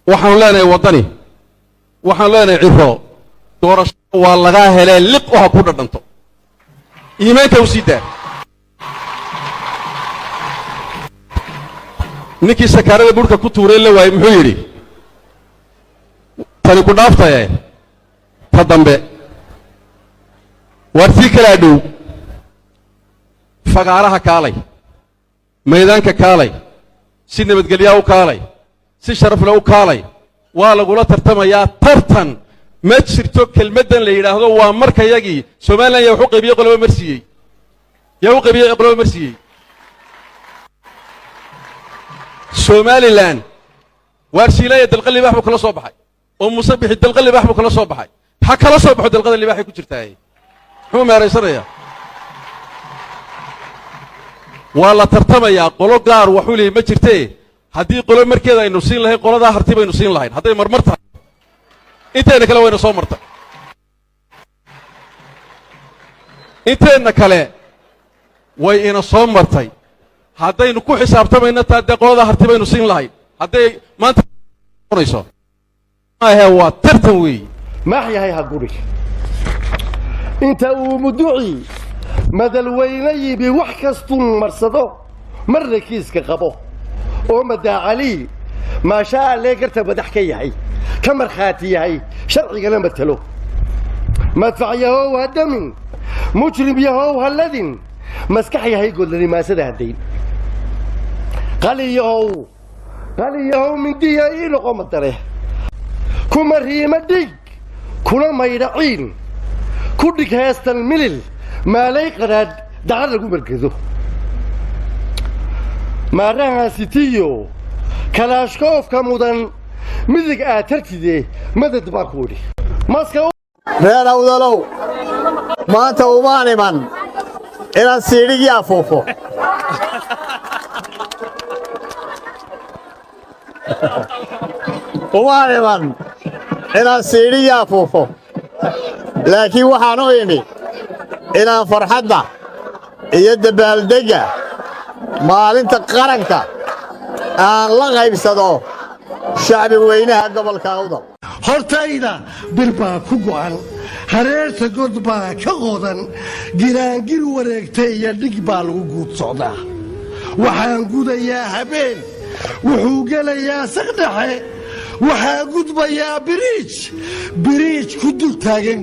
Waxaanu leenahay Waddani, waxaanu leenahay Ciro, doorashada waa lagaa helee, liq oo ha ku dhadhanto, iimaanka u sii daa. Ninkii sakaarada burhka ku tuuray la waayey muxuu yidhi? Tani ku dhaaftaye, ta dambe waar tii kalaa dhow. Fagaaraha kaalay, maydaanka kaalay, si nabadgelyaa u kaalay, si sharafle u kaalay, waa lagula tartamayaa. Tartan ma jirto. Kelmaddan la yidhaahdo waa markayagii Somalilan yaa wax u qaybiyey? Qoloba marsiiyey. Yaa u qaybiyey? Qoloba marsiiyey. Somalilan waar Siilaaya dalqa libaax buu kala soo baxay, oo Muuse Bixi dalqa libaax buu kala soo baxay. Ha kala soo baxo, dalqada libaaxay ku jirtaaye, muxuu meeraysanayaa? Waa la tartamayaa. Qolo gaar waxuu leeyay ma jirtee. Haddii qolo markeeda aynu siin lahayn, qoladaa Harti baynu siin lahayn. Hadday marmar tahay, inteenna kale wayna soo martay, inteenna kale way ina soo martay. Haddaynu ku xisaabtamayna taa, dee qoladaa Harti baynu siin lahayn. Hadday maanta noqonayso maahe, waa tartan weeyi. Maax yahay ha guri inta uu muduci madalweyne yimi, wax kastuu marsado marna kiiska qabo oo madaacalii maashaa allee garta madax ka yahay, ka markhaati yahay, sharcigana matalo. Madfac yahow ha damin, mujrim yahow ha ladin, maskax yahay godlanimaasada haddayn. Qaliyahow, qaliyahow, mindiya ii noqo madare, kuma riima dhig, kuna maydha ciin, ku dhig heestan milil maalay qadhaadh dacar lagu margedo. Maaraha sitiyo kalaashkoofka mudan midig aad tartide, madad baan ku idhi maska. Reer Awdalow, maanta umaan iman inaan siidhigii afuufo. Umaan iman inaan siidhigii afuufo, laakiin waxaan u imi inaan farxadda iyo dabaaldegga maalinta qaranka aan la qaybsado shacbi weynaha gobolka Awdal. Hortayda bir baa ku go'an, hareerta god baa ka qodan, giraangir wareegtay iyo dhig baa lagu guud socdaa. Waxaan gudayaa habeen, wuxuu gelayaa saqdhexe, waxaa gudbayaa biriij, biriij ku dul taagan.